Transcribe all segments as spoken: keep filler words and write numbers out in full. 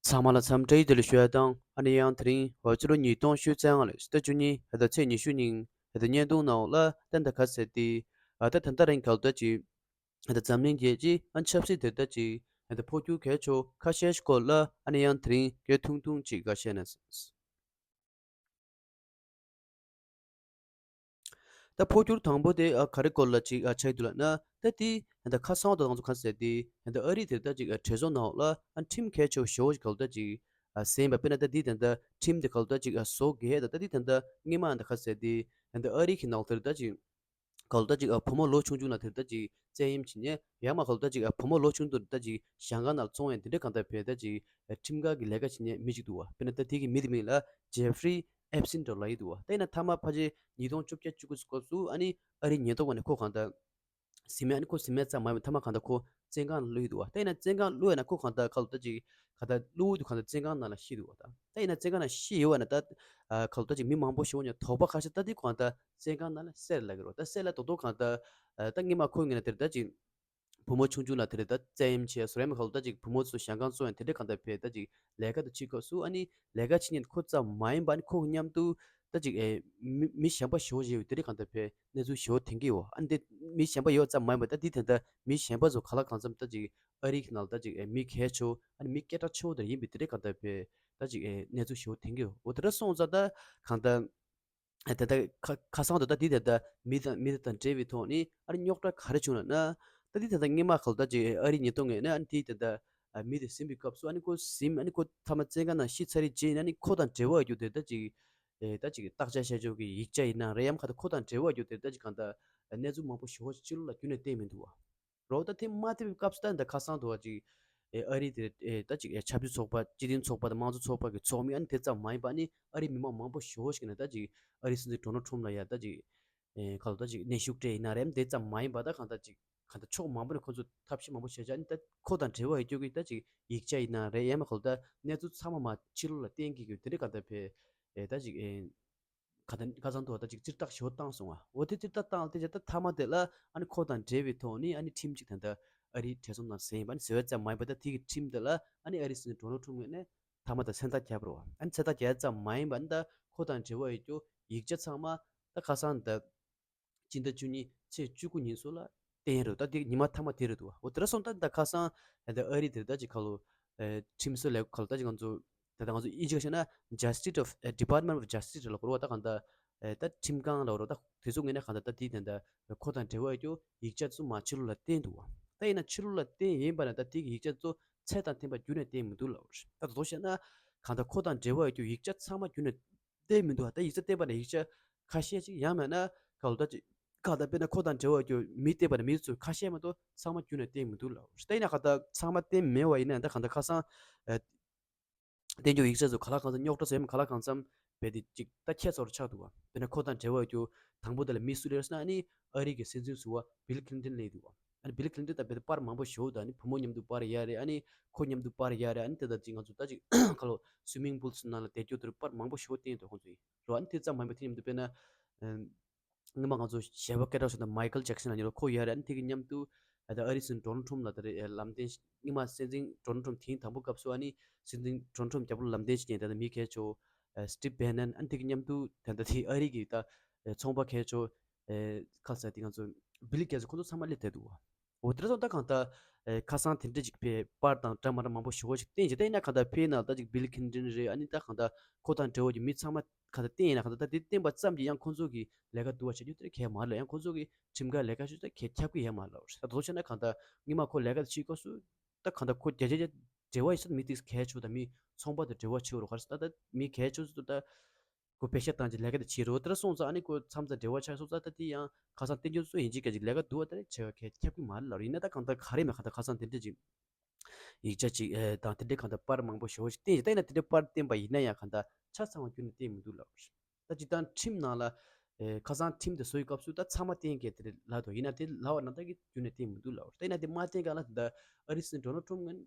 ཚང་མ་ལ་འཚམས་འདྲི་བདེ་ལེགས་ཞུ་ཡ་དང་ཨ་ནི་ཡང་དེ་རིང་འོ་ཕྱི་ལོ་ཉིས་སྟོང་ཉི་ཤུ་རྩ་ལྔ་ལོའི་ཟླ་བཅུ་གཉིས་ཟླ་ཚེས་ཉི་ཤུ་ཉིན་ད་ལྟ་བརྙན་ཐུང་ནང་ལ་ད་ལྟ་ག་ཟེར་ཏེ་ཨ་ད་ད་ལྟ་རིང་ག་ལ་ད་ཅིག་ད་འཛམ་གླིང་རྒྱལ་སྤྱིའི་ཨ་ཆབ་སྲིད་དེ་ད་ཅིག་ད་འཕོ་འགྱུར་གལ་ཆེ་ཁ་ཤས་ཤིག་སྐོར་ལ་ཨ་ནི་ཡང་དེ་རིང་གལ་ཐུང་ཐུང་ཅིག་ག་བཤད་ན། ད་འཕོ་འགྱུར་དང་པོ་དེ་ཨ་ག་རེ་སྐོར་ལ་ཅིག་ཨ་ཆགས་ཀྱི་འདུག་ལབ་ན། ད་དེ་ད་ཁ་སང་དང་ང་ཚོ་ག་ཟེར་ཏེ་ད་ཨ་རི་དེ་ད་ཅིག་ཨ་གྲོས་ཚོགས་ནང་ལ་ཨ་ཁྲིམས་གལ་ཆེ་ཤོས་ཞེ་པོ་ཅིག་ག་ལ་ད་ཅིག་ཨ་ཟིན་པ། དཔེར་ན་ད་དེ་ད་ད་ཁྲིམས་དེ་ག་ལ་ད་ཅིག་ཨ་བཟོ་གལ་ད་ད་དེ་ད་ད་སྔོན་མ་ད་ག་ཟེར་ཏེ་ད་ཨ་རི་གི་ནང་དེར་ད་ཅིག་ག་ལ་ད་ཅིག་ཨ་བུ་མོ་ལོ་ཆུང་ཆུང་ལ་དེར་ད་ཅིག་བཙན་གཡེམ་བྱེད་མཁན། ཡང་མ་ག་ལ་ད་ཅིག་ཨ་བུ་མོ་ལོ་ཆུང་དུ་ད་ཅིག་ཞང་ཁང་ནང་བཙོང་ཡ་དེ་འདྲ་གང་ལྟར་བས་ད་ཅིག་ཨ་ཁྲིམས་འགལ་གྱི་ལས་ཀ་བྱེད་མཁན་མི་ཅིག་འདུག་བ། དཔེར་ན་ད་དེ་གི་མི་དེ་མིང་ལ་ཇེ་ཧྥི་རི་ཨེབ་སིན་འདྲ་ལབ་ཡི་འདུག་བ། ད་ཡིན་ན་མཐའ་མ་ཕལ་ཆེར་ཉིས་སྟོང་བཅོ་བརྒྱད་བཅུ་དགུ་སྐབས་སུ་ཨ་ནི་ཨ་རིའི་ཉེན་རྟོག་པ་ནས་ཁོ་གང་ལྟར་ཟིན་མེད། ཨ་ནི་ཁོ་ཟིན་མེད་ཙམ་མ་ཡིན་པར་མཐའ་མ་གང་ལྟར་ཁོ་བཙོན་ཁང་ལ་བླུགས་ཡི་འདུག་བ། ད་ཡིན་ན་བཙོན་ཁང་བླུགས་ཡོད་ན་ཁོ་གང་ལྟར་ག་ལ་ད་ཅིག་གང་ལྟར་བླུགས་དུས་གང་ལྟར་བཙོན་ཁང་ནང་ལ་ཤི་འདུག་བ། ད་ད་ཡིན་ན་བཙོན་ཁང་ནང་ཤི་ཡོད་བ་ན་ད་ཨ་ག་ལ་ད་ཅིག་མི་མང་པོ་ཞིག་ཡོང་ནས་དོགས་པ་ཁ་ཤས་ད་དེ་གང་ལྟར་བཙོན་ཁང་ནང་ལ་བསད་ལབ་ཀྱི་རེད། ད་བསད་ལབ་དོག་དོག་གང་ལྟར་ཨ་ད་སྔོན་མ་ཁོའི་ངོས་ནས་དེར་ད་ཅིག་བུ་མོ་ཆུང་ཆུང་ལ་དེར་ད་བཙན་གཡེམ་བྱས་སོ་རེད་མ་ག་ལ་ད་ཅིག་བུ་མོ་ཚོ་ཞང་ཁང་བཙོང་ཡ་དེ་འདྲ་གང་ལྟར་བས་ད་ཅིག་ལས་ཀ་དེ་བྱེད་སྐབས་སུ་ཨ་ནི་ལས་ཀ་བྱེད་མཁན་ཁོ་ཙམ་མ་ཡིན་པ་ཨ་ནི་ཁོ་མཉམ་དུ་ད་ཅིག་ཨེ་མི་མི་གཞན་པ་ཞེ་པོ་ཅིག་ཡོད་དེ་འདྲ་གང་ལྟར་བས་གནས་ཚུལ་ཞེ་པོ་ཐོན་གྱི་ཡོད། ཨ་ནི་དེ་མི་གཞན་པ་ཡོད་ཙམ་མ་ཡིན་པ་ད་དེ་དེ་འདྲ་མི་གཞན་པ་ཚོ་ག་ལ་གང་འཚམ་ད་ཅིག་ཨ་རི་གི་ནང་ལ་ད་ཅིག་ཨེ་མི་གལ་ཆེ་ཨ་ནི་མི་སྐད་གྲགས་ཆེ་བོ་དེ་ཡིན་པའི་དེ་འདྲ་གང་ལྟར་བས་ད་ཅིག་ཨེ་གནས་ཚུལ་ཞེ་པོ་ཐོན་གྱི་ཡོད། འོ་དེ་འདྲ་སོང་ཙང་ད་གང་ལྟར། ཨ་ད་ལྟ་ཁ་ཁ་སང་དུ་ད་འདི་ད་ལྟ་མི་དང་མི་དང་འབྲེལ་བའི་ཐོག་ནས་ཨ་ནི་རྙོག་དྲ་ག་རེ་བྱུང་ལབ་ན། ད་འདི་ད་ལྟ་སྔོན་མ་ག་ལ་ད་ཅིག་ཨ་རི་ཉེན་རྟོག་ངོས་ནས་ཨ་ནི་འདི་ད་ལྟ་ཨ་མི་དེ་ཟིན་པའི་སྐབས་སུ་ཨ་ནི་ཁོ་ཟིན་ཨ་ནི་ཁོ་ཐ་མ་བཙོན་ཁང་ནང་ཤི་ཚར་རེད་རྗེས་ཨ་ནི་ཁོ་དང་འབྲེལ་བ་ཡོད་དེ་ད་ཅིག་ཨེ་ད་ཅིག་བརྟག་དཔྱད་བྱ་ཕྱོགས་ཀྱི་ཡིག་ཆ་ཡིན་ན་རེད་ཡང་ཁ་ད་ཁོ་དང་འབྲེལ་བ་ཡོད་དེ་ད་ཅིག་གང་ལྟར་གནས་ཚུལ་མང་པོ་ཞེ་པོ་ཕྱི་ལོགས་ལ་རྒྱུན་ནས་བསྟན་མི་འདུག་བ། རོགས་ད་དེ་མ་ཐེབས་པའི་སྐབས་སུ་ད་འདི་ཁ་སང་དུ་བ་ཅིག་ཨེ་ཨ་རི་དེ་ཨེ་ད་ཅིག་ཨེ་ཆབ་སྲིད་ཚོགས་པ་སྤྱི་མཐུན་ཚོགས་པ་དང་དམངས་གཙོ་ཚོགས་པ་གི་ཚོགས་མི་ཨ་ནི་དེ་ཙམ་མ་ཡིན་པ་ཨ་ནི་ཨ་རིའི་མི་མང་མང་པོ་ཞེ་པོ་ཞིག་ནས་ད་ཅིག་ཨ་རིའི་སྲིད་འཛིན་ཌོ་ནལ་ཊམ་ལ་ཡ་ད་ཅིག་ཨེ་ག་ལ་ད་ཅིག་གནོན་ཤུགས་སྤྲད་ཡིན་ན་རེད་དེ་ཙམ་མ་ཡིན་པ་ད་གང་ལྟར་ཅིག་གང་ལྟར་ཕྱོགས་མང་པོ་ནས་ཁོ་ཚོ་ཐབས་ཤེས་མང་པོ་བྱས་བྱས་ཨ་ནི་ད་ཁོ་དང་འབྲེལ་བ་ཡོད་རྒྱུ་གི་ད་ཅིག་ཡིག་ཆ་ཡིན་ན་རེད་ཡང་མ་ག་ལ་ད་གནས་ཚུལ་ཚང་མ་མ་ཕྱི་ལོགས་ལ་བསྟན་གྱི་ཡོད་དེ་འདྲ་གང་ལྟར་བས་ཨེ་ད་ཅིག་ཨེ། ཁ་ད་ཁ་སང་དུ་བ་ད་ཅིག་ཙིར་ཐག་ཞོ་བཏང་སོང་བ། འོ་དེ་ཙིར་ཐག་བཏང་དེ་བྱས་ད་ཐ་མ་དེ་ལ་ཨ་ནི་ཁོ་དང་འབྲེལ་བའི་ཐོག་ནས་ཨ་ནི་ཁྲིམས་གཅིག་ད་ལྟ་ཨ་རིའི་གྲོས་ཚོགས་ནང་ཟིན་ཡིན་པ་ནི་ཟེར་བ་ཙམ་མ་ཡིན་པ་ད་དེ་གི་ཁྲིམས་དེ་ལ་ཨ་ནི་ཨ་རིའི་སྲིད་འཛིན་ཌོ་ནལ་ཊམ་ངོས་ནས་ཐ་མ་ད་མཚན་རྟགས་བརྒྱབ་རོགས། ཨ་ནི་མཚན་རྟགས་བརྒྱབ་ཙམ་མ་ཡིན་པ་ནི་ད་ཁོ་དང་འབྲེལ་བ་ཡོད་རྒྱུ་ཡིག་ཆ་ཚང་མ་ད་ཁ་སང་ད་སྤྱི་ཟླ་བཅུ་གཉིས་ཚེས་བཅུ་དགུ་ཉིན་སོགས་ལ་བསྟན་རོགས། ད་དེ་ཉི་མ་ཐ་མ་དེ་རེད་འདུག་འོ་དེ་འདྲ་སོང་ད་ད་ཁ་སང་ད་ཨ་རི་དེར་ད་ཅིག་ཁ་ལོ་ཁྲིམས་སྲོལ་ལས་ཁ་ལོ་ད་ཅིག་ང་ཚོ་ད་ལྟ་ང་ཚོ་དབྱིན་ཇི་ལ་བཤད་ན་Justice of Department of Justice ལ་གོ་རོགས། ད་གང་ལྟར་ད་ཁྲིམས་ཁང་ལ་གོ་རོགས། ད་དེ་ཚོ་ངོས་ནས་གང་ལྟར་ད་དེའི་དོན་དག་ཁོ་དང་འབྲེལ་བ་ཡོད་རྒྱུ་ཡིག་ཆ་ཚོ་མ་ཕྱི་ལོགས་ལ་བསྟན་འདུག་བ། ད་ཡིན་ན་ཕྱི་ལོགས་ལ་བསྟན་ཡིན་པ་ན་ད་དེ་གི་ཡིག་ཆ་ཚོ་ཚད་དང་མཐུན་པ་རྒྱུན་ནས་བསྟན་མི་འདུག་ལབ་རེད། ད་དོ་བཤད་ན་གང་ལྟར་ཁོ་དང་འབྲེལ་བ་ཡོད་རྒྱུ་ཡིག་ཆ་ཚང་མ་རྒྱུན་ནས་བསྟན་མི་འདུག་ད་ཡིག་ཆ་བསྟན་པ་ན་ཡིག་ཆ་ཁ་ཤས་ཅིག་ཡང་མེད་ན་གང་ལྟར་ཅིག་གང་ལྟར་དཔེར་ན་ཁོ་དང་འབྲེལ་བ་ཡོད་རྒྱུ་མི་བསྟན་པ་ན་མི་ཚོ་ཁ་ཤས་མ་གཏོགས་ཚང་མ་རྒྱུན་ནས་བསྟན་མི་འདུག་ལབ་རེད། ད་ཡིན་ན་གང་ལྟར་ཚང་མ་བསྟན་མེད་པ་ཡིན་ན་ད་གང་ལྟར་ཁ་སང་བསྟན་རྒྱུ་ཡིག་ཆ་ཚོ་ག་ལ་གང་འཚམ་རྙོག་དྲ་ཟེར་མ་ག་ལ་གང་འཚམ་བས་དེ་ཅིག་ད་ཁྱད་མཚར་ཆགས་འདུག་བ། དཔེར་ན་ཁོ་དང་འབྲེལ་བ་ཡོད་རྒྱུ་དང་པོ་དེ་ལ་མི་སུ་རེད་ཟེར་ན་ཨ་ནི་ཨ་རི་གི་སྲིད་འཛིན་ཟུར་པ་བིལ་ཁི་ལིན་ཏོན་སླེབས་འདུག་བ། ཨ་ནི་བིལ་ཁི་ལིན་ཏོན་ད་བས་པར་མང་པོ་ཞིག་ད་ཨ་ནི་བུ་མོ་མཉམ་དུ་པར་ཡོད་རེད། ཨ་ནི་ཁོ་མཉམ་དུ་པར་ཡོད་རེད། ཨ་ནི་དེ་ད་ཅིག་ང་ཚོ་ད་ཅིག་ཁ་ལོ་སུའི་མིང་པུལ་ཚོ་ནང་ལ་བསྡད་རྒྱུ་དེར་པར་མང་པོ་ཞིག་བསྟན་འདུག་ཁོང་ཚོས་རོ། ཨ་ནི་དེ་ཙམ་མ་ཡིན་པ་དེ་མཉམ་དུ་དཔེར་ན་སྔོན་མ་ང་ཚོ་གཞས་པ་སྐད་གྲགས་ཆེ་ན་མའི་ཁལ་ཇེག་སན་ལ་ཉེ་རོ་ཁོ་ཡོད་རེད། ཨ་ནི་དེ་གི་མཉམ་དུ་ད་ཨ་རིའི་སྲིད་འཛིན་ཌོ་ནལ་ཊམ་ལ་ད་རེས་ལམ་སྟོན་སྔོན་མ་སྲིད་འཛིན་ཌོ་ནལ་ཊམ་དེའི་དང་པོ་སྐབས་སུ་ཨ་ནི་སྲིད་འཛིན་ཌོ་ནལ་ཊམ་རྒྱབ་ལོགས་ལམ་སྟོན་བྱེད་མཁན་ད་ལྟ་མི་གལ་ཆེ་བོ་སི་ཊིབ་བྷེ་ནན། ཨ་ནི་དེ་གི་མཉམ་དུ་ད་ལྟ་དེ་ཨ་རི་གི་ད་ཚོང་པ་གལ་ཆེ་བོ་ཁ་ས་དེ་ང་ཚོ་བིལ་གེ་ཊི་ཁོ་ཚོ་ཚང་མ་སླེབས་བསྡད་འདུག་བ། འོ་དེ་འདྲ་སོང་ད་གང་ལྟར་ཨེ་ཁ་སང་དེ་འདྲ་ཅིག་པའི་པར་དང་འདྲ་མ་འདྲ་མང་པོ་ཞེ་པོ་ཞིག་བསྟན་ཅིག་ད་ཡིན་ན་གང་ལྟར་ཕའི་ནང་ད་ཅིག་བིལ་ཁི་ལིན་ཏོན་རེད། ཨ་ནི་ད་གང་ལྟར་ཁོ་དང་འབྲེལ་བ་ཡོད་མི་ཚང་མ་གང་ལྟར་བསྟན་ཡིན་ན་གང་ལྟར་ད་དེ་བསྟན་པ་ཙམ་གྱིས་ཡང་ཁོ་ཚོ་གི་ལས་ཀ་བསྡུ་བ་བྱ་རྒྱུ་དེ་གལ་མ་རེད་ལ། ཡང་ཁོ་ཚོ་གི་ཁྲིམས་འགལ་ལས་ཀ་ཞུ་ད་གལ་ཁྱབ་ཀྱི་ཡོད་མ་རེད་ལ། ད་དོ་བྱས་ན་གང་ལྟར་སྔོན་མ་ཁོ་ལས་ཀ་དེ་བྱེད་སྐབས་སུ་ད་གང་ལྟར་ཁོ་རྒྱ་ཆེ་རྒྱ་འབྲེལ་བ་ཡོད་ས་མི་དེ་གལ་ཆེ་བོ་དང་མི་ཚོང་པ་དང་འབྲེལ་བ་ཆེ་བོ་རུ་ག་རེ་ད་ད་མི་གལ་ཆེ་བོ་ད། ཁོ་པེ་ཤ་བཏང་ཅིག་ལས་ཀ་དེ་བྱེད་རོགས་དེ་འདྲ་སོང་ཙང་ཨ་ནི་ཁོ་མཚམས་མཚམས་འབྲེལ་བ་ཆགས་སོང་ཙང་ད་དེ་ཡང་ཁ་སང་བསྟན་རྒྱུ་ཚོ་ཡིན་གཅིག་གལ་ཅིག་ལས་ཀ་བསྡུ་བ་དེ་འདྲ་བྱེད་ག་ཁྱབ་ཀྱི་མ་རེད་ལབ་རེད། ཡིན་ན་ད་གང་ལྟར་ག་རེ་མེད་གང་ལྟར་ཁ་སང་དེ་འདྲ་ཅིག་ཡིག་ཆ་ཅིག་ཨེ་དང་དེ་འདྲའི་གང་ལྟར་པར་མང་པོ་ཞེ་པོ་ཞིག་བསྟན་ཅིག་ད་ཡིན་ན་དེ་འདྲའི་པར་བསྟན་པ་ཡིན་ན་ཡང་གང་ལྟར་ཆ་ཚང་བ་ཁྱོན་ནས་བསྟན་མི་འདུག་ལབ་རེད། ད་སྤྱིར་བཏང་ཁྲིམས་ནང་ལ་ཨེ་ཁ་སང་ཁྲིམས་དེ་བཟོ་ཡི་སྐབས་སུ་ད་ཚང་མ་བསྟན་གལ་དེ་རེད་ལབ་འདུག་ཡིན་ན་དེ་ལབ་པ་ན་ད་གི་ཁྱོན་ནས་བསྟན་མི་འདུག་ལབ་རེད། ད་ཡིན་ན་དེ་མ་བསྟན་ག་ལ་ད་ཨ་རི་སྲིད་འཛིན་ཌོ་ནལ་ཊམ་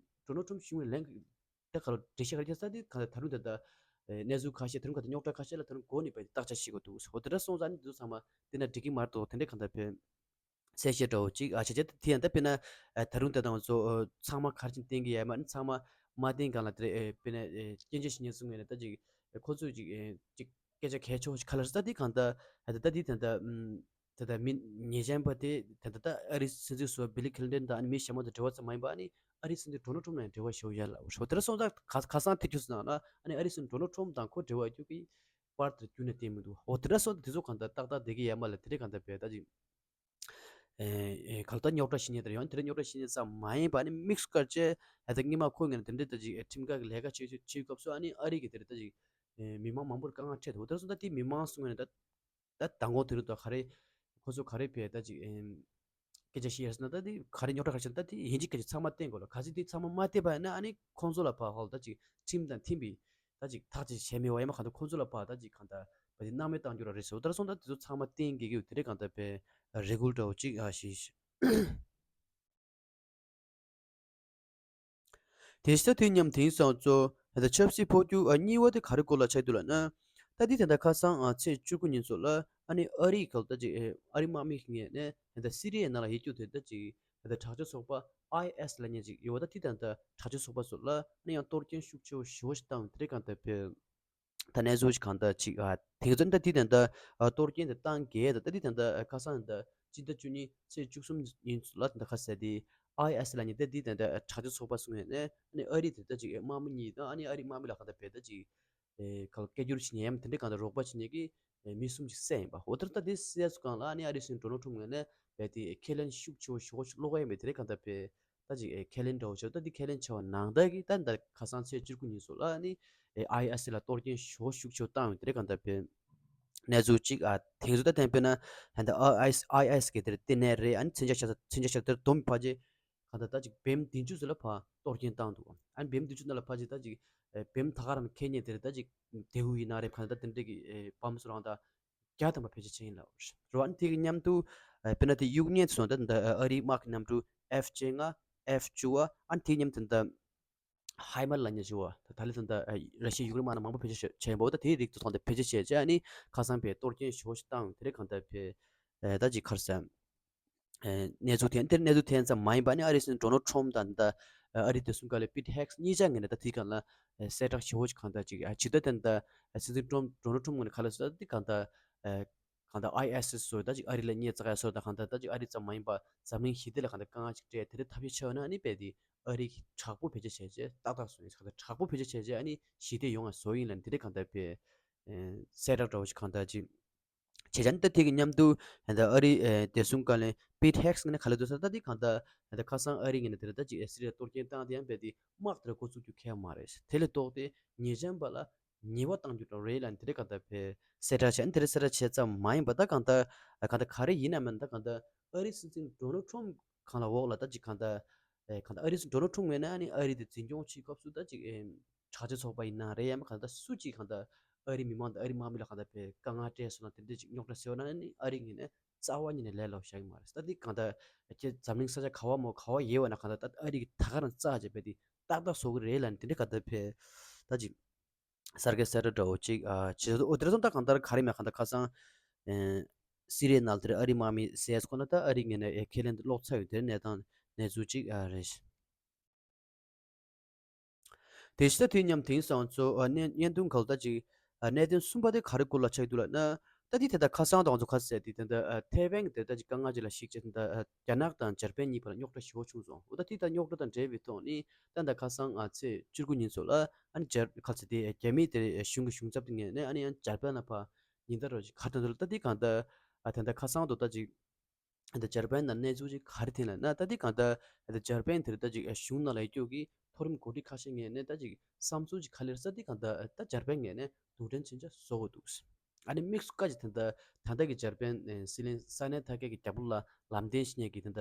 ཌོ་ནལ་ཊམ་གཞུང་ནས་ལན་ད་ག་ལ་འགྲེལ་བཤད་ག་རེ་བྱས་ས་དེ་ག་ད་རུང་ད་ལྟ་གནས་ཚུལ་ཁ་ཤས་ད་རུང་ག་ད་རྙོག་དྲ་ཁ་ཤས་ལ་ད་རུང་འགོ་ནས་པའི་བརྟག་དཔྱད་བྱེད་དགོས་འདུག་འོ་དེ་འདྲ་སོང་ཙང་ནི་འདི་ཚོ་ཚང་མ་བལྟས་ན་འགྲིག་གི་མ་རེད་དོ། དེ་འདྲ་གང་ལྟར་བས་གསལ་བཤད་འདྲ་བོ་ཅིག་ཨ་བྱས་བྱས་དེ་ཡང་ད་དཔེར་ན་ད་རུང་ད་ལྟ་ང་ཚོ་ཚང་མ་ག་རེ་བྱས་བསྟན་གི་ཡོད་མ་ནི་ཚང་མ་ མ་བསྟན་གང་ལ་དེ་རེད། ཨེ་དཔེར་ན་ཨེ་སྐྱོན་བརྗོད་བྱེད་མཁན་ཚོ་ངོས་ནས་ད་ཅིག་ཨེ་ཁོ་ཚོས་ཅིག་ཨེ་ཅིག་སྐད་ཆ་གལ་ཆེ་བོ་ཞིག་ག་ལ་རེད་ཟེར། ད་དེ་གང་ལྟར་ཨ་ད་ད་དེ་ད་ལྟ་ཨམ་ད་ལྟ་མི་ཉེས་ཅན་པ་དེ་ད་ལྟ་ད་ཨ་རིའི་སྲིད་འཛིན་ཟུར་པ་བྷི་ལི་ཁི་ལིན་ཊོན་དང་ཨ་ནི་མི་གཞན་པ་དང་འབྲེལ་བ་ཙམ་མ་ཡིན་པ། ཨ་ནི་ཨ་རིའི་སྲིད་འཛིན་ཌོ་ནལ་ཊམ་ལ་ཡང་འབྲེལ་བ་ཞེ་པོ་ཡོད་ལབ་པ་རེད། དེ་འདྲ་སོང་ཙང་ག་ག་ས་ཐེ་ཆུ་ཟེར་ན་ཨ་ནི་ཨ་རིའི་སྲིད་འཛིན་ཌོ་ནལ་ཊམ་དང་ཁོ་འབྲེལ་བ་ཡོད་རྒྱུ་གི་པར་དེ་རྒྱུན་ནས་བསྟན་མི་འདུག་འོ་དེ་འདྲ་སོང་ཙང་དེ་ཚོ་གང་ལྟར་ཏག་ཏག་བསྡད་ཀྱི་ཡོད་མ་རེད། དེ་འདྲ་གང་ལྟར་བས་ད་ཅིག་ཨེ་ཨེ་ག་ལ་ད་རྙོག་དྲ་ཞི་གནས་དེར་ཡང་དེ་འདྲ་རྙོག་དྲ་ཞི་གནས་ཙམ་མ་ཡིན་པ་ནི་དམིགས་སུ་བཀར་བྱས་ཨ་ད་སྔོན་མ་ཁོ་ངོས་ནས་དེ་འདྲའི་ད་ཅིག་ཨེ་ཁྲིམས་ཁང་གི་ལས་ཀ་བྱེད་བྱེད་བྱེད་སྐབས་སུ་ཨ་ནི་ཨ་རི་གི་དེ་འདྲ་ད་ཅིག་ཨེ་མི་མང་མང་པོར་དཀའ་ངལ་འཕྲད་འདུག་དེ་སོང་ད་དེ་མི་མང་སོང་ངོས་ནས་ད་ད་མདང་དགོང་དེ་རིང་ད་ག་རེ་ཁོ་ཚོ་ག་རེ་བས་ད་ཅིག་ཨེ་སྐད་ཆ་བཤད་ཟེར་ན་ད་དེ་ག་རེ་རྙོག་དྲ་ག་རེ་བྱས་ན་ད་དེ་ཡིན་གཅིག་སྐད་ཆ་ཚང་མ་བསྟན་དགོས་ལ། གལ་སྲིད་དེ་ཚང་མ་མ་བསྟན་པ་ཡིན་ན་ཨ་ནི་ཁོང་ཚོ་ལ་ཕར་ཧོལ་ད་ཅིག་ཁྲིམས་དང་མཐུན་པའི་ད་ཅིག་ཐག་ཅིག་བྱས་མེད་པ་ཡིན་ན་གང་ལྟར་ཁོང་ཚོ་ལ་ཕར་ད་ཅིག་གང་ལྟར་བ་དེ་སྣང་མེད་བཏང་རྒྱུ་ར་རེད་ཟེར། འོ་དེ་འདྲ་སོང་ད་དེ་ཚོ་ཚང་མ་བསྟན་དགོས་ཀྱི་ཡོད། དེ་འདྲ་གང་ལྟར་བས་རེ་སྐུལ་འདྲ་བོ་ཅིག་ཨ་ཞིག་དེ་ཕྱི་ད་དུས་མཉམ་དེང་སང་ཚོ་ད་ཆབ་སྲིད་འཕོ་འགྱུར་ཨ་གཉིས་པ་དེ་ག་རེ་སྐོར་ལ་ཆགས་འདུག་ལབ་ན། ད་འདི་ད་ལྟ་ཁ་སང་ཨ་ཚེས་བཅུ་དགུ་ཉིན་ཚོ་ལ་ཨ་ནི་ཨ་རིའི་གལ་ད་ཅིག་ཨ་རི་དམག་མི་ངོས་ནས་ད་ལྟ་སི་རི་ཡའི་ནང་ལ་ཡོད་རྒྱུ་དེ་ད་ཅིག་ད་ལྟ་དྲག་སྤྱོད་ཚོགས་པ་ཨའི་ཨེས་ལབ་མཁན་ཅིག་ཡོད་པ། ད་འདི་ད་ལྟ་དྲག་སྤྱོད་ཚོགས་པ་ཚོ་ལ་ཨ་ནི་ཡང་གཏོར་སྐྱོན་ཤུགས་ཆེ་བོ་ཞེ་པོ་ཞིག་བཏང་དེ་རེད། གང་ལྟར་བས་ད་གནས་ཚུལ་ཞིག་གང་ལྟར་ཅིག་ཨ་དེང་ཚོ་ད་འདི་ད་ལྟ་ཨ་གཏོར་སྐྱོན་དེ་བཏང་གས་ད་ད་འདི་ད་ལྟ་ཁ་སང་ད་ལྟ་སྤྱི་ཟླ་བཅུ་གཉིས་ཚེས་བཅུ་གསུམ་ཉིན་ཚོ་ལ་ད་ལྟ་ཁ་གསལ་དེ་ཨའི་ཨེས་ལབ་མཁན་ད་འདི་ད་ལྟ་དྲག་སྤྱོད་ཚོགས་པ་སོང་ཡོད་ནས་ཨ་ནི་ཨ་རི་དེ་ད་ཅིག་དམག་མི་གཉིས་དང་ཨ་ནི་ཨ་རི་དམག་མི་ལ་གང་ལྟར་བས་ད་ཅིག་ཨེ་ག་ལ་སྐད་སྒྱུར་བྱེད་མཁན་ཡང་དེ་འདྲའི་གང་ལྟར་རོགས་པ་བྱེད་མཁན་གྱི་ཨེ་མི་གསུམ་ཞིག་བསད་ཡིན་པ། འོ་དེར་ད་དེ་བསད་ཚོ་གང་ལ་ཨ་ནི་ཨ་རིའི་སྲིད་འཛིན་ཌོ་ནལ་ཊམ་ངོས་ནས་བས་དེ་ཁས་ལེན་ཤུགས་ཆེ་བོ་ཞེ་པོ་ཞིག་བློ་ཁ་ཡིན་པས། དེ་རེད། གང་ལྟར་བས་ད་ཅིག་ཨེ་ཁས་ལེན་འདྲ་བོ་བྱས། ད་དེ་ཁས་ལེན་བྱས་པ་ནང་ལྟར་གྱི་ད་ད་ཁ་སང་ཚེས་བཅུ་དགུ་ཉིན་སོགས་ལ་ཨ་ནི་ཨེ་ཨའི་ཨེས་ལ་གཏོར་སྐྱོན་ཞེ་པོ་ཤུགས་ཆེ་བོ་བཏང་ཡོད། དེ་རེད། གང་ལྟར་བས་གནས་ཚུལ་གཅིག་ཨ་དེང་ཚོ་ད་བསྟན་པས་ན་ད་ཨའི་ཨེས་ཨའི་ཨེས་གི་དེར་ལྟེ་གནས་རེད། ཨ་ནི་མཚོན་ཆ་ཤག་མཚོན་ཆ་ཤག་དེར་བསྡོམས་ཕལ་ཆེར་གང་ལྟར་ད་ཅིག་བེམ་བདུན་ཅུ་ཙམ་ལ་ཕར་གཏོར་སྐྱོན་བཏང་འདུག་ཨ་ནི་བེམ་བདུན་ཅུ་ནང་ལ་ཕལ་ཆེར་ད་ཅིག་ཨེ་བེམ་ད་ག་རང་ཁེ་ཉེ་དེར་ད་ཅིག་དེའུ་ཡིན་ན་རེད། གང་ལྟར་དེ་འདྲ་གི་ཨེ་བམ་སུ་རང་ད་བརྒྱ་ཐམ་པ་ཕལ་ཆེར་ཕྱིན་ཡིན་ལབ་རེད། ཨ་ནི་དེ་གི་མཉམ་དུ་ཨེ་དཔེར་ན་དེ་གཡུག་བརྙན་དུ་སོང་ད་ད་ཨ་རིའི་དམག་གི་གནམ་གྲུ་ཨེཕ་བཅོ་ལྔ་ཨེཕ་བཅུ་བ། ཨ་ནི་དེ་གི་མཉམ་དུ་ད་ཧའི་མར་ལབ་མཁན་ཞིག་བ་ད་ད་ལི་ད་ད་ཨེ་ར་ཤི་ཡ་ཡུཀ་རེན་དམག་ནང་མང་པོ་ཕལ་ཆེར་བྱས་ཡིན་པ། འོ་ད་དེའི་རིགས་དུ་སོང་ད་ཕལ་ཆེར་བྱས་བྱས། ཨ་ནི་ཁ་སང་བས་གཏོར་སྐྱོན་ཞེ་པོ་ཞིག་བཏང་། དེ་རེད། གང་ལྟར་བས་ཨེ་ད་ཅིག་ག་རེ་ཟེར། ཨེ་གནས་ཚུལ་ཐོན། དེར་གནས་ཚུལ་ཐོན་ཙམ་མ་ཡིན་པ་ནི་ཨ་རིའི་སྲིད་འཛིན་ཌོ་ནལ་ཊམ་དང་ད་ཨ་རིའི་བདེ་སྲུང་བཀའ་བློན་པིཊ་ཧེག་སི་གཉིས་ཆ་ངོས་ནས་ད་དེའི་སྒང་ལ་ཨེ་གསལ་བསྒྲགས་ཞེ་པོ་ཅིག་གང་ལྟར་ཅིག་ཨ་ཇི་ལྟར་བསྟན་ད་ཨེ་སྲིད་འཛིན་ཊམ་ཌོ་ནལ་ཊམ་ངོས་ནས་ག་ལ་ཟེར་ད་དེ་གང་ལྟར་ཨེ་གང་ལྟར་ཨའི་ཨེས་ཨེས་སོ་ད་ཅིག་ཨ་རི་ལ་གནོད་འཚེ་ག་ཡ་སོ་ད་གང་ལྟར་ད་ཅིག་ཨ་རི་ཙམ་མ་ཡིན་པ་འཛམ་གླིང་ཞི་བདེ་ལ་གང་ལྟར་དཀའ་ངལ་ཅིག་སྤྲད། དེ་འདྲ་ཐབས་ཤེས་བྱས་ན་ཨ་ནི་བས་དེ་ཨ་རི་གི་དྲག་པོ་བེད་སྤྱོད་བྱས་རྗེས་ཏག་ཏག་བཟོ་ཡིན་གང་ལྟར་དྲག་པོ་བེད་སྤྱོད་བྱས་རྗེས་ཨ་ནི་ཞི་བདེ་ཡོང་བ་བཟོ་ཡིན་ལབ་ནས་དེ་འདྲ་གང་ལྟར་བས་ཨེ་གསལ་བསྒྲགས་འདྲ་བོ་ཞིག་གང་ལྟར་ཅིག་བྱས་ཙང་ད་དེ་གི་མཉམ་དུ་ད་ཨ་རིའི་ཨེ་བདེ་སྲུང་བཀའ་བློན་པིཊ་ཧེག་སི་ངོས་ནས་ག་ལ་འདུག་ཟེར་ན། ད་དེ་གང་ལྟར་ད་ཁ་སང་ཨ་རི་ངོས་ནས་དེ་རེད་ད་ཅིག་ཨེ་སི་རི་ཡ་གཏོར་སྐྱོན་བཏང་དེ་ཡང་བས་དེ་དམག་དེར་འགོ་ཚུགས་རྒྱུ་ཁེལ་མ་རེད། དེ་ལས་ལྡོག་སྟེ་ཉེས་ཅན་པ་ལ་ཉེས་པ་བཏང་རྒྱུ་འདྲ་རེད་ལབ་ནས་དེ་རེད། གང་ལྟར་བས་གསལ་བསྒྲགས་བྱས། ཨ་ནི་དེ་རེད་གསལ་བསྒྲགས་བྱས་ཙམ་མ་ཡིན་པ་ད་གང་ལྟར་གང་ལྟར་ག་རེ་ཡིན་ན་མིན་ད་གང་ལྟར་ཨ་རིའི་སྲིད་འཛིན་ཌོ་ནལ་ཊམ་གང་ལ་འོག་ལ་ད་ཅིག་གང་ལྟར་ཨེ་གང་ལྟར་ཨ་རིའི་སྲིད་འཛིན་ཌོ་ནལ་ཊམ་ངོས་ནས་ཨ་ནི་ཨ་རི་དེ་འཛིན་སྐྱོང་བྱེད་སྐབས་སུ་ད་ཅིག་ཨེ་དྲག་ཆས་ཚོགས་པ་ཡིན་ན་རེད། ཡང་མིན་གང་ལྟར་སུ་གཅིག་གང་ལྟར་ཨ་རིའི་མི་མང་དང་ཨ་རིའི་དམག་མི་ལ་གང་ལྟར་བས་དཀའ་ངལ་སྤྲད་སོང་ན་དེ་འདྲ་ཅིག་རྙོག་དྲ་ཟེར་བ་ན་ཨ་ནི་ཨ་རི་ངོས་ནས་རྩ་བ་ཉིད་ནས་ལས་སླ་པོ་བཞག་གི་མ་རེད། ད་འདི་གང་ལྟར་ཁྱེད་འཛམ་གླིང་ས་ཆ་ག་བ་མོ་ག་བ་ཡོད་པ་ན་གང་ལྟར་ད་ཨ་རི་གིས་ད་ག་རང་རྩ་བྱས་པས་དེ་ཏག་ཏག་བཟོ་གི་རེད་ལབ་ནས་དེ་འདྲ་གང་ལྟར་བས་ད་ཅིག་གསར་བརྗེ་གསལ་བསྒྲགས་འདྲ་བོ་ཅིག་ཨ་བྱེད་འོ་དེ་རེད་སོང་ད་གང་ལྟར་ག་རེ་མེད་གང་ལྟར་ཁ་སང་ཨེ་སི་རི་ཡའི་ནང་དེར་ཨ་རིའི་དམག་མི་བསད་ཁོ་ན་ད་ཨ་རི་ངོས་ནས་ཨེ་ཁས་ལེན་ལོག་ཚར་ཡོད། དེ་གནས་སྟངས་གནས་ཚུལ་ཅིག་ཨ་རེད། དེ་ཕྱི་ད་དུས་མཉམ་དེང་སང་ཚོ་ཨ་གནས་བརྙན་ཐུང་གལ་ད་ཅིག་ཨ་གནད་དོན་གསུམ་པ་དེ་ག་རེ་སྐོར་ལ་ཆགས་འདུག་ལབ་ན། ད་དེ་ད་ལྟ་ཁ་སང་དང་ང་ཚོ་ཁ་གསལ་དེ་ད་ལྟ་ཨ་ཐའེ་ཝན་གྱི་དེ་ད་ཅིག་དཀའ་ངལ་ཅིག་ལ་གཞིགས་བྱས་ད་ལྟ་ཨ་རྒྱ་ནག་དང་འཇར་པན་གཉིས་བར་རྙོག་དྲ་ཞེ་པོ་བྱུང་སོང་། འོ་ད་དེ་ད་རྙོག་དྲ་དང་འབྲེལ་བའི་ཐོག་ནས་ད་ལྟ་ཁ་སང་ཨ་ཚེས་བཅུ་དགུ་ཉིན་ཚོ་ལ་ཨ་ནི་འཇར་ཁ་ཚེ་དེ་རྒྱ་མིའི་དེ་གཞུང་གི་གཞུང་ཚབ་དེ་ངོས་ནས་ཨ་ནི་ཡང་འཇར་པན་ལ་ཕར་ཉིན་ལྟར་རོ་ཅིག་ག་རེ་ད་ད་ལྟ་དེ་གང་ལྟར་ཨ་ད་ལྟ་ཁ་སང་དུ་ད་ཅིག་ད་འཇར་པན་ནང་གནས་ཚུལ་ཅིག་ག་རེ་ཐོན་ལབ་ན། ད་འདི་གང་ལྟར་ད་འཇར་པན་དེར་ད་ཅིག་གཞུང་ནང་ལ་ཡོད་རྒྱུ་གི་མཐོ་རིམ་འགོ་ཁྲིད་ཁ་ཤས་ངོས་ནས་ད་ཅིག་བསམ་ཚུལ་ཅིག་ག་ལེར་ས་འདི་གང་ལྟར་ད་འཇར་པན་ངོས་ནས་རྡུལ་ཕྲན་མཚོན་ཆ་བཟོ་དགོས་འདུག་ཨ་ནི་དམིགས་སུ་བཀར་ཅིག་ད་ལྟ་ད་ལྟ་གི་འཇར་པན་སྲིད་བློན་ས་གནས་ཐད་ཀའི་རྒྱབ་ལོགས་ལ་ལམ་སྟོན་བྱེད་མཁན་གྱི་ད་ལྟ་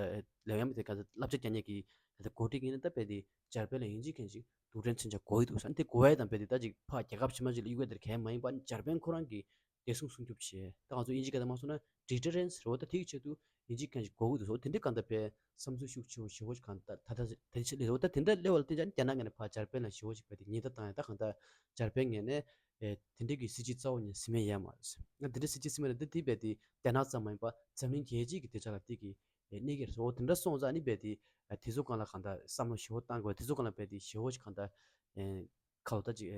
ལས་ཡམ་དེ་ག་ལ་བསླབ་བྱ་རྒྱག་མཁན་གྱི་ད་ལྟ་འགོ་ཁྲིད་ངོས་ནས་ད་རྦད་དེ་འཇར་པན་ལ་ཡིན་གཅིག་མིན་གཅིག་རྡུལ་ཕྲན་མཚོན་ཆ་དགོས་ཀྱི་འདུག་ཨ་ནི་དེ་དགོས་ཡ་དང་རྦད་དེ་ད་ཅིག་ཕར་རྒྱལ་ཁབ་ཕྱི་མ་ཅིག་ལ་གཡུག་ཡ་དེར་གལ་མ་ཡིན་པ། ཨ་ནི་འཇར་པན་ཁོ་རང་གི་བདེ་སྲུང་སྲུང་སྐྱོབ་བྱས། ད་ང་ཚོ་དབྱིན་ཇི་སྐད་དུ་མ་སོང་ན་deterrence་རེད་བ། ད་དེའི་ཆེད་དུ་དབྱིན་ཇི་སྐད་ཅིག་དགོས་ཀྱི་འདུག་སོ། དེ་འདྲའི་གང་ལྟར་བས་བསམ་ཚུལ་ཤུགས་ཆེ་བོ་ཞེ་པོ་ཞིག་གང་ལྟར་ད་ལྟ་དེ་ཆེད་ལས་འོ་ད་དེ་འདྲ་སླེབས་པ་ལ་བརྟེན་ཀྱང་རྒྱ་ནག་ངོས་ནས་ཕར་འཇར་པན་ལ་ཞེ་པོ་ཞིག་བས་དེ་ཉེན་བརྡ་བཏང་ཡ། ད་གང་ལྟར་འཇར་པན་ངོས་ནས་ཨེ་དེ་འདྲའི་གི་སྲིད་ཇུས་རྩ་བ་ཉིད་ཟིན་མེད་ཡ་མ་རེད། ང་དེ་འདྲའི་སྲིད་ཇུས་ཟིན་མེད་ལ་འདི་དེ་བས་དེ་རྒྱ་ནག་ཙམ་མ་ཡིན་པ་འཛམ་གླིང་རྒྱལ་སྤྱི་གི་བདེ་འཇགས་ལ་དེ་གི་ གནས་ཀྱི་རེད། འོ་དེ་འདྲ་སོང་ཙང་ཨ་ནི་རྦད་དེ་དེ་ཚོ་སྒང་ལ་གང་ལྟར་བསམ་བློ་ཞེ་པོ་བཏང་དགོས། དེ་ཚོ་སྒང་ལ་རྦད་དེ་ཞེ་པོ་ཅིག་གང་ལྟར་ཁ་ལོ་ད་ཅིག་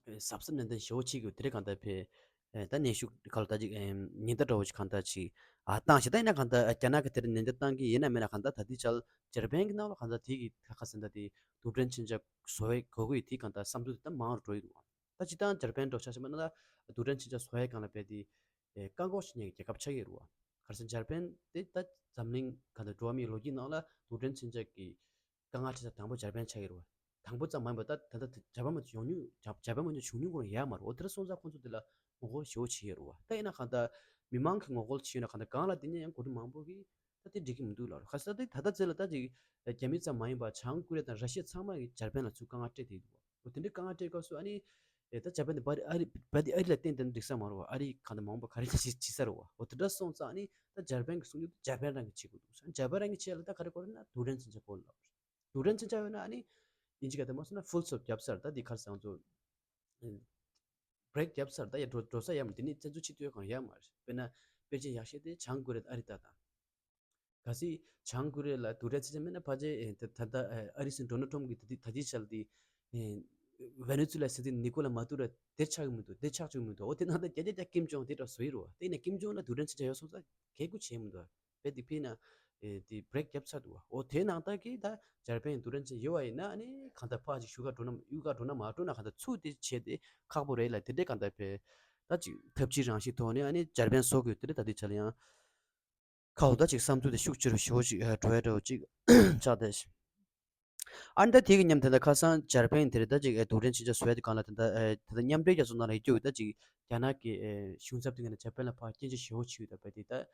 གཟབ་གཟབ་ནན་ཏན་ཞེ་པོ་བྱེད་དགོས། དེ་རེད་གང་ལྟར་ཕེ། ད་གནོན་ཤུགས་ག་ལ་ད་ཅིག་ཉེན་བརྡ་འདྲ་བོ་ཅིག་གང་ལྟར་ཅིག་ཨ་བཏང་ཞེ་ད་ཡིན་ན་གང་ལྟར་རྒྱ་ནག་གི་དེར་ཉེན་བརྡ་བཏང་གི་ཡིན་ན་མིན་ན་གང་ལྟར་ད་ལྟའི་ཆར་འཇར་པན་གྱི་ནང་ལ་གང་ལྟར་དེ་གི་ཁ་ཁ་ཟེར་ད་དེ་རྡུལ་ཕྲན་མཚོན་ཆ་བཟོ་བའི་དགོས་མཁོ་ཡོད་དེ་གང་ལྟར་བསམ་ཚུལ་དེ་ད་མང་རུ་འགྲོ་ཡི་འདུག་ད་སྤྱིར་བཏང་འཇར་པན་འདྲ་བོ་ཆ་བཞག་པ་ན་ད་རྡུལ་ཕྲན་མཚོན་ཆ་བཟོ་ཡའི་སྒང་ལ་རྦད་དེ་བཀག་འགོག་བྱེད་མཁན་གྱི་རྒྱལ་ཁབ་ཆགས་ཀྱི་རེད་བ། ག་རེ་ཟེར་འཇར་པན་དེ་ད་འཛམ་གླིང་གང་ལྟར་འགྲོ་བ་མིའི་ལོ་རྒྱུས་ནང་ལ་རྡུལ་ཕྲན་མཚོན་ཆ་གི་དཀའ་ངལ་འཕྲད་ས་དང་པོ་འཇར་པན་ཆགས་ཀྱི་རེད་བ། དང་པོ་ཙམ་མ་ཡིན་པར་ད་ད་ལྟ་འཇར་པན་མ་ཡོང་མྱོང་འཇར་པན་མ་ཡོང་བྱུང་མྱོང་ཁོ་རང་ཡོད་མ་རེད། འོ་དེ་འདྲ་སོང་ཙང་ཁོང་ཚོ་དེ་ལ་ངོ་རྒོལ་ཞེ་པོ་བྱེད་ཀྱི་ཡོད་རེད་བ། ད་ཡིན་ན་གང་ལྟར་མི་མང་གིས་ངོ་རྒོལ་བྱེད་ཡོད་ན་གང་ལྟར་སྒང་ལ་དེ་ནས་ཡང་འགོ་ཁྲིད་མང་པོ་གིས་ད་དེ་འགྲིག་གི་མི་འདུག་ལབ་རེད། ག་ས་ད་ད་ལྟ་ཚེ་ལ་ད་ཅིག་རྒྱ་མི་ཙམ་མ་ཡིན་པར་བྱང་ཀོ་རི་ཡ་དང་ར་ཤི་ཡ་ཚང་མ་གིས་འཇར་པན་ལ་ཚུར་དཀའ་ངལ་སྤྲད་བསྡད་འདུག་བ། འོ་དེ་འདྲའི་དཀའ་ངལ་སྤྲད་སྐབས་སུ་ཨ་ནི་ཨེ་ད་འཇར་པན་དེ་བ་རི་ཨ་རི་བ་དེ་ཨ་རི་ལ་བརྟེན་ཏེ་འགྲིག་ས་མ་རེད་བ། ཨ་རི་གང་ལྟར་མ་འོངས་པ་ག་རེ་བྱེད་བྱེད་ས་རེད་བ། འོ་དེ་འདྲ་སོང་ཙང་ཨ་ནི་ད་འཇར་པན་གྱི་གསུང་རྒྱུ་དེ་འཇར་པན་རང་གིས་བྱེད་དགོས་འདུག་འཇར་པན་རང་གིས་བྱེད་ཡ་ལ་ད་ག་རེ་དགོས་རེད་ན་རྡུལ་ཕྲན་མཚོན་ཆ་དགོས་ལབ། རྡུལ་ཕྲན་མཚོན་ཆ་ཡོད་ན་ཨ་ནི་ཨིན་ཇི་སྐད་དུ་མ་སོང་ན་ཧྥུལ་སི་ཊོབ་བརྒྱབ་ཚར། ད་དེ་ག་རེ་ཟེར་ང་ཚོ་བྷི་རེག་བརྒྱབ་ཚར། ད་ཡ་འགྲོ་འགྲོ་ས་ཡ་མ་དེ་ནི་བཙན་འཛུལ་བྱེད་དུས་ཡ་གང་ཡ་མ་རེད། དཔེར་ན་དཔེ་ཆ་ཡག་ཤོས་དེ་བྱང་ཀོ་རི་ཡ་ཨ་རི་ད་དང་། གལ་སྲིད་བྱང་ཀོ་རི་ཡ་ལ་རྡུལ་ཕྲན་མཚོན་ཆ་མེད་ན་ཕལ་ཆེར་ཨེ་ད་ད་ལྟ་ཨེ་ཨ་རིའི་སྲིད་འཛིན་ཌོ་ནལ་ཊམ་གྱི་ད་ལྟའི་ད་ལྟའི་ཆར་དེ་ཨེ་ཝེ་ནེ་ཛུ་ལ་སྲིད་འཛིན་ནི་ཀོ་ལ་མ་ཏུ་ར་དེར་ཆགས་ཀྱི་མི་འདུག་དེར་ཆགས་བཅུག་མི་འདུག་འོ་དེ་ནང་ད་བརྒྱ་ཆ་བརྒྱ་ཀིམ་ཇོང་དེ་འདྲ་བཟོ་ཡི་རོ། དེ་ཡིན་ན་ཀིམ་ཇོང་ལ་རྡུལ་ཕྲན་མཚོན་ཆ་ཡོད་སོང་ཙང་གལ་དགོས་བྱས་མི་འདུག་རྦད་དེ་ཕི་ན་ཨེ་དེ་བྷི་རེག་བརྒྱབ་ཚར་འདུག་བ། འོ་དེ་ནང་ད་གི་ད་འཇར་པན་རྡུལ་ཕྲན་མཚོན་ཆ་ཡོད་བ་ཡིན་ན་ཨ་ནི་གང་ལྟར་ཕར་ཅིག་ཤུགས་ཁ་འགྲོ་ན་གཡུག་ཁ་འགྲོ་ན་མ་འགྲོ་ན་གང་ལྟར་ཚུར་དེ་བྱས་ཏེ་ཁག་པོ་རེད་ལ། དེ་འདྲའི་གང་ལྟར་ཕེ་ད་ཅིག་ཐབས་ཇུས་རང་བཞིན་ཐོག་ནས་ཨ་ནི་འཇར་པན་བཟོ་དགོས། དེ་འདྲ་ད་ལྟའི་ཆ་ལ་ཡང་ཁ་འོ་ད་ཅིག་བསམ་ཚུལ་དེ་ཤུགས་ཆེ་རུ་ཞེ་པོ་ཅིག་འགྲོ་ཡ་འདྲ་བོ་ཅིག་ཆགས་བསྡད་ཤག་ཨ་ནི་ད་དེ་གི་མཉམ་དེ་འདྲ་ཁ་སང་འཇར་པན་དེ་རེད། ད་ཅིག་རྡུལ་ཕྲན་མཚོན་ཆ་བཟོ་ཡ་དེ་སྒང་ལ་དེ་འདྲ་ད་ལྟ་མཉམ་འབྲེལ་རྒྱལ་ཚོགས་ནང་ལ་ཡོད་རྒྱུ་ད་ཅིག་རྒྱ་ནག་གི་གཞུང་ཚབ་དེ་ག་ནས་འཇར་པན་ལ་ཕར་སྐྱོན་བརྗོད་ཞེ་པོ་བྱས་ཡོད། ད་བས་དེ་ད་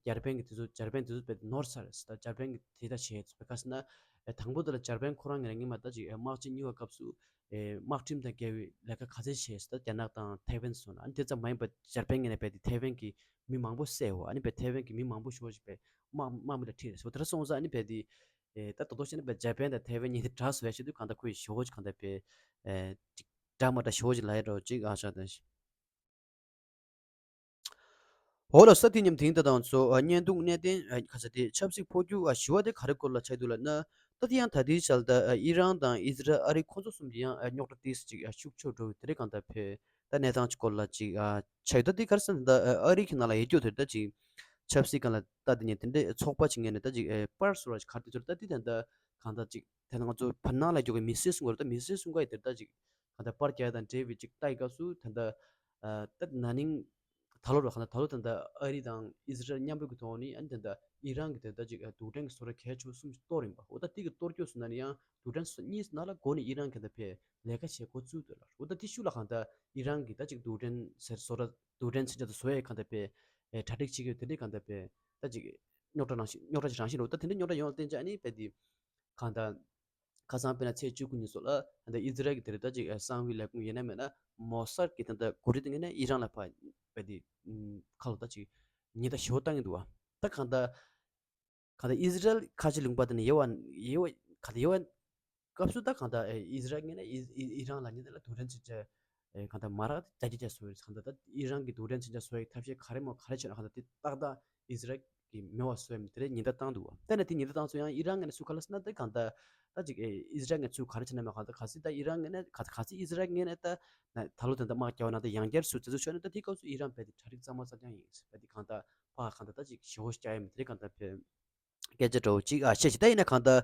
འཇར་པན་གྱི་དེ་ཚོ་འཇར་པན་དེ་ཚོ་བས་ནོར་ས་རེད། ད་འཇར་པན་གྱི་དེ་ད་བྱས་ཚོད་ག་ཟེར་ན་དང་པོ་དེ་ལ་འཇར་པན་ཁོ་རང་ངོས་ནས་སྔོན་མ་ད་ཅིག་དམག་ཆེན་གཉིས་པ་སྐབས་སུ་དམག་ཁྲིམས་དང་འགལ་བའི་ལས་ཀ་ག་ཚད་བྱས་ཟེར། ད་རྒྱ་ནག་དང་ཐའེ་ཝན་སོགས་ལ། ཨ་ནི་དེ་ཙམ་མ་ཡིན་པར་འཇར་པན་ངོས་ནས་བས་དེ་ཐའེ་ཝན་གྱི་མི་མང་པོ་བསད་འོ། ཨ་ནི་བས་ཐའེ་ཝན་གྱི་མི་མང་པོ་ཞེ་པོ་ཞིག་བས་དམག་དམག་མི་ལ་ཁྲིད་རེད་ཟེར་བ་དེ་འདྲ་སོང་ཙང་ཨ་ནི་བས་དེ་ཨེ་ད་ད་དུང་བཤད་ན་བས་འཇར་པན་དང་ཐའེ་ཝན་གཉིས་དེ་དགྲ་བཟོ་ཡ་ཆེད་དུ་གང་ལྟར་ཁོ་ཡི་ཞེ་པོ་ཅིག་གང་ལྟར་བས་ཨེ་ཅིག་འདྲ་མ་འདྲ་ཞེ་པོ་ཅིག་ལབ་ཡ་འདྲ་བོ་ཅིག་ཨ་ཤ་དང་། འོ་ལགས་སོ། དེ་མཉམ་དེང་ད་དང་ཚོ་ཨ་བརྙན་ཐུང་གནད་དོན་ཨ་ཁ་ས་དེ་ཆབ་སྲིད་འཕོ་འགྱུར་ཨ་ཞི་བ་དེ་ག་རེ་སྐོར་ལ་ཆགས་འདུག་ལབ་ན། ད་དེ་ཡང་ད་ལྟའི་ཆར་ད་ཨ་ཨི་རན་དང་ཨི་ཟི་རལ་ཨ་རི་ཁོང་ཚོ་གསུམ་གྱི་ཡང་ཨ་རྙོག་དྲ་ཏོག་ཙམ་ཅིག་ཨ་ཤུགས་ཆེ་འགྲོ་བའི་དེ་རེད་གང་ལྟར་བས། ད་གནས་སྟངས་ཀྱི་སྐོར་ལ་ཅིག་ཨ་ཆགས་ཡོད། ད་དེ་ག་རེ་ཟེར་ན་ད་ཨ་ཨ་རི་གི་ནང་ལ་ཡོད་རྒྱུ་དེ་ད་ཅིག་ཆབ་སྲིད་སྒང་ལ་ད་དེ་ནས་དེ་འདྲའི་ཚོགས་པ་ཅིག་ངོས་ནས་ད་ཅིག་ཨེ་པར་བཟོ་ར་ཅིག་ག་རེ་དེ་ཚོར་ད་དེ་ད་ད་གང་ལྟར་ཅིག་དེ་ནང་ང་ཚོ་བར་སྣང་ལ་འཇོག་གི་མི་སེར་གསུང་གི་རེད། ད་མི་སེར་གསུང་ག་ཡི་དེ་ད་ཅིག་གང་ལྟར་པར་རྒྱག་ཡ་དང་འབྲེལ་བའི་ཅིག་ལྟ་ཡི་སྐབས་སུ་ད་ད་ཨ་ད་ན་ནིང་ད་ལོ་ར་གང་ལྟར་ད་ལོ་ད་ད་ཨ་རི་དང་ཨི་ཟི་རལ་མཉམ་འབྲེལ་གྱི་ཐོག་ནས་ཨ་ནི་ད་ད་ཨི་རན་གྱི་དེ་ད་ཅིག་རྡུལ་ཕྲན་གྱི་བཟོ་གྲྭ་གལ་ཆེ་བ་གསུམ་ཞིག་གཏོར་ཡིན་པ། འོ་ད་དེ་གི་གཏོར་རྒྱུ་སོང་ན་ནི་ཡང་རྡུལ་ཕྲན་སོ་གཉིས་ནང་ལ་འགོ་ནས་ཨི་རན་གྱི་ད་ཕེ་ལས་ཀ་བྱེད་འགོ་བཙུགས་འདུག་ལ། འོ་ད་དེ་ཤུགས་ལ་གང་ལྟར་ཨི་རན་གྱི་ད་ཅིག་རྡུལ་ཕྲན་ཟེར་བཟོ་གྲྭ་རྡུལ་ཕྲན་ཚན་ཆ་དུ་བཟོ་ཡའི་གང་ལྟར་ཕེ་ཨེ་གྲ་སྒྲིག་བྱེད་ཀྱི་ཡོད། དེ་འདྲའི་གང་ལྟར་ཕེ་ད་ཅིག་རྙོག་དྲ་རང་བཞིན་རྙོག་དྲ་ཅིག་རང་བཞིན་རེད། འོ་ད་དེ་འདྲའི་རྙོག་དྲ་ཡོང་ལ་བརྟེན་ཅིག་ཨ་ནི་ཕེ་དེ་གང་ལྟར་ཁ་སང་དཔེར་ན་ཚེས་བཅུ་དགུ་ཉིན་སོགས་ལ་ད་ལྟ་ཨི་ཟི་རལ་གྱི་དེ་རེད་ད་ཅིག་གསང་བའི་ལས་ཁུངས་ཡིན་ན་མེད་ན་མོ་སཱད་ཀྱི་ད་ལྟ་འགོ་ཁྲིད་དེ་ངོས་ནས་ཨི་རན་ལ་ཕར་བས་དེ་ཁ་ལོ་ད་ཅིག་ཉེན་བརྡ་ཞེ་པོ་བཏང་གི་འདུག་བ། ད་གང་ལྟར་གང་ལྟར་ཨི་ཟི་རལ་ཁ་ཆེ་ལུང་པ་དེ་ནས་ཡེ་བ་ཡེ་བ་གང་ལྟར་ཡེ་བ་སྐབས་སུ་ད་གང་ལྟར་ཨི་ཟི་རལ་ངོས་ནས་ཨི་ཨི་རན་ལ་ཉེན་བརྡ་ལ་རྡུལ་ཕྲན་ཚན་ཆ་གང་ལྟར་མ་རག་ད་རྒྱ་རྒྱ་བཟོ་ཡོད། གང་ལྟར་ད་ཨི་རན་གྱི་རྡུལ་ཕྲན་ཚན་ཆ་བཟོ་ཡའི་ཐབས་ཤེས་ག་རེ་མོ་ག་རེ་བྱས་ན་གང་ལྟར་དེ་ཏག་ཏག་ཨི་ཟི་རལ་གི་མེད་པ་བཟོ་ཡ་མི་དེ་རེད་ཉེན་བརྡ་བཏང་འདུག་བ། ད་ནི་དེ་ཉེན་བརྡ་བཏང་ཚོ་ཡང་ཨི་རན་ངོས་ནས་སུ་ག་ལ་ཟེར་ན་དེ་གང་ལྟར་ད་ཅིག་ཨེ་ཨི་ཟི་རལ་ངོས་ཚུར་ག་རེ་བྱས་ན་མ་གང་ལྟར་ག་ཚོད་ད་ཨི་རན་ངོས་ནས་ག་ག་ཚོད་ཨི་ཟི་རལ་ངོས་ནས་ད་ད་ལོ་དེ་འདྲ་དམག་རྒྱག་པ་ན་ད་ཡང་བསྐྱར་སུ་དེ་ཚོ་ཤོད་ན་ད་དེ་སྐབས་སུ་ཨི་རན་རྦད་དེ་གྲ་སྒྲིག་གཙང་མ་གཙང་རྐྱང་ཡིན་རྦད་དེ་གང་ལྟར་ཕ་གང་ལྟར་ད་ཅིག་ཞེ་པོ་རྒྱག་ཡ་མི་དེ་རེད་གང་ལྟར་ཕེ། སྐད་ཆ་འདྲ་བོ་ཅིག་ཨ་བཤད་ཅིག་ད་ཡིན་ན་གང་ལྟར་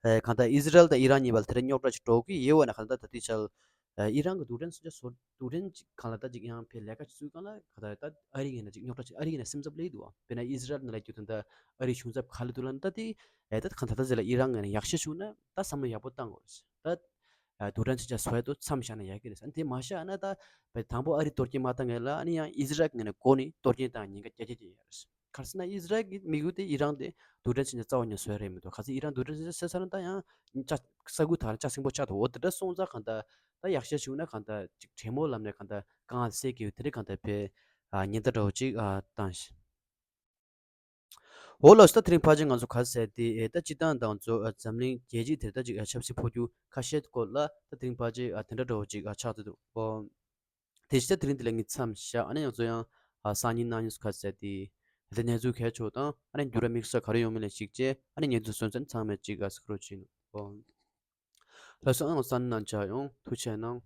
ཨེ་གང་ལྟར་ཨི་ཟི་རལ་དང་ཨི་རན་གཉིས་བར་དེ་འདྲ་རྙོག་དྲ་ཅིག་འགྲོ་གི་ཡོད་པ་ན་གང་ལྟར་ད་ལྟའི་ཆར་ཨེ་ཨི་རན་གྱི་རྡུལ་ཕྲན་མཚོན་ཆ་བཟོ་རྡུལ་ཕྲན་ཅིག་གང་ལ་ད་ཅིག་ཡང་ཕེ་ལས་ཀ་ཅིག་བཙུགས་གང་ལ་གང་ལྟར་ད་ཨ་རི་ངོས་ནས་ཅིག་རྙོག་དྲ་ཅིག་ཨ་རི་ངོས་ནས་སེམས་འཚབ་སླེབས་འདུག་བ། དཔེར་ན་ཨི་ཟི་རལ་ནང་ལ་རྒྱུ་དོན་ད་ཨ་རིའི་གཞུང་ཚབ་ག་ལ་འདུག་ལབ་ན་ད་དེ་ཨེ་ད་གང་ལྟར་ད་ཟེར་ལ་ཨི་རན་ངོས་ནས་ཡག་ཤོས་བྱུང་ན་ད་བསམ་བློ་ཡག་པོ་བཏང་དགོས་ད་རྡུལ་ཕྲན་མཚོན་ཆ་བཟོ་ཡ་དུ་མཚམས་བཞག་ན་ཡག་གི་རེད། ཨ་ནི་དེ་མ་བཞག་ན་ད་དཔེ་དང་པོ་ཨ་རི་གཏོར་སྐྱོན་མ་བཏང་ངེས་ལ་ཨ་ནི་ཡང་ཨི་ཟི་རལ་ངོས་ནས་འགོ་ནས་གཏོར་སྐྱོན་བཏང་ཉེན་ཁ་རྒྱ་ཆེ་ཅིག་ཡོད་རེད། ག་རེ་ཟེར་ན་ཨི་ཟི་རལ་གྱི་དམིགས་ཡུལ་དེ་ཨི་རན་དེ་རྡུལ་ཕྲན་མཚོན་ཆ་རྩ་བ་ཉིད་ནས་བཟོ་ཡ་རེད་མི་འདུག་ག་ཚོད་ཨི་རན་རྡུལ་ཕྲན་མཚོན་ཆ་བཟོས་ཚར་ན་ད་ཡང་ལྕགས་ས་ཁུལ་དག་ལ་ལྕགས་སྲིན་པོ་ཆགས་འདུག་འོ་དེ་འདྲ་སོང་ཙང་གང་ལྟར་ད་ཡག་ཤོས་བྱུང་ན་གང་ལྟར་ཅིག་གྲོས་མོལ་ལམ་ནས་གང་ལྟར་དཀའ་ངལ་སེལ་གྱི་ཡོད་དེ་རེད་གང་ལྟར་ཕེ་ཉེན་བརྡ་འདྲ་བོ་ཅིག་བཏང་ཞིང་། འོ་ལགས་སོ། ད་དེ་རིང་ཕལ་ཆེར་ང་ཚོ་ག་ཟེར་ཏེ་ཨེ་ད་སྤྱིར་བཏང་དང་ཚོ་ཨ་འཛམ་གླིང་རྒྱལ་སྤྱི་དེར་ད་ཅིག་ཨ་ཆབ་སྲིད་འཕོ་འགྱུར་ཁ་ཤས་སྐོར་ལ་ད་དེ་རིང་ཕལ་ཆེར་ཨ་དེ་འདྲ་འདྲ་བོ་ཅིག་ཨ་ཆགས་ཏེ་འདུག་ཨོ། དེ་བཞིན་ད་དེ་རིང་འདི་ལ་ངས་མཚམས་བཞག་ཨ་ནི་ང་ཚོ་ཡང་ཨ་སང་ཉིན་གནངས་ཉིན་སུ་ག་ཟེར་ཏེ་ དེ་གནས་ཚུལ་གལ་ཆེ་དང་ཨ་ནི་འགྱུར་བ་དམིགས་བསལ་ག་རེ་ཡོང་མིན་ལ་གཞིགས་བྱས་ཨ་ནི་ཉིན་ཐོ་སོན་ཚན་ཚང་མས་གཅིག་ག་ཟེར་རོགས་བྱེད་ནོ། ལགས་སོ། ཨང་སན་ནང་ཆ་ཡོང་ཐུགས་ཆེ་གནང་།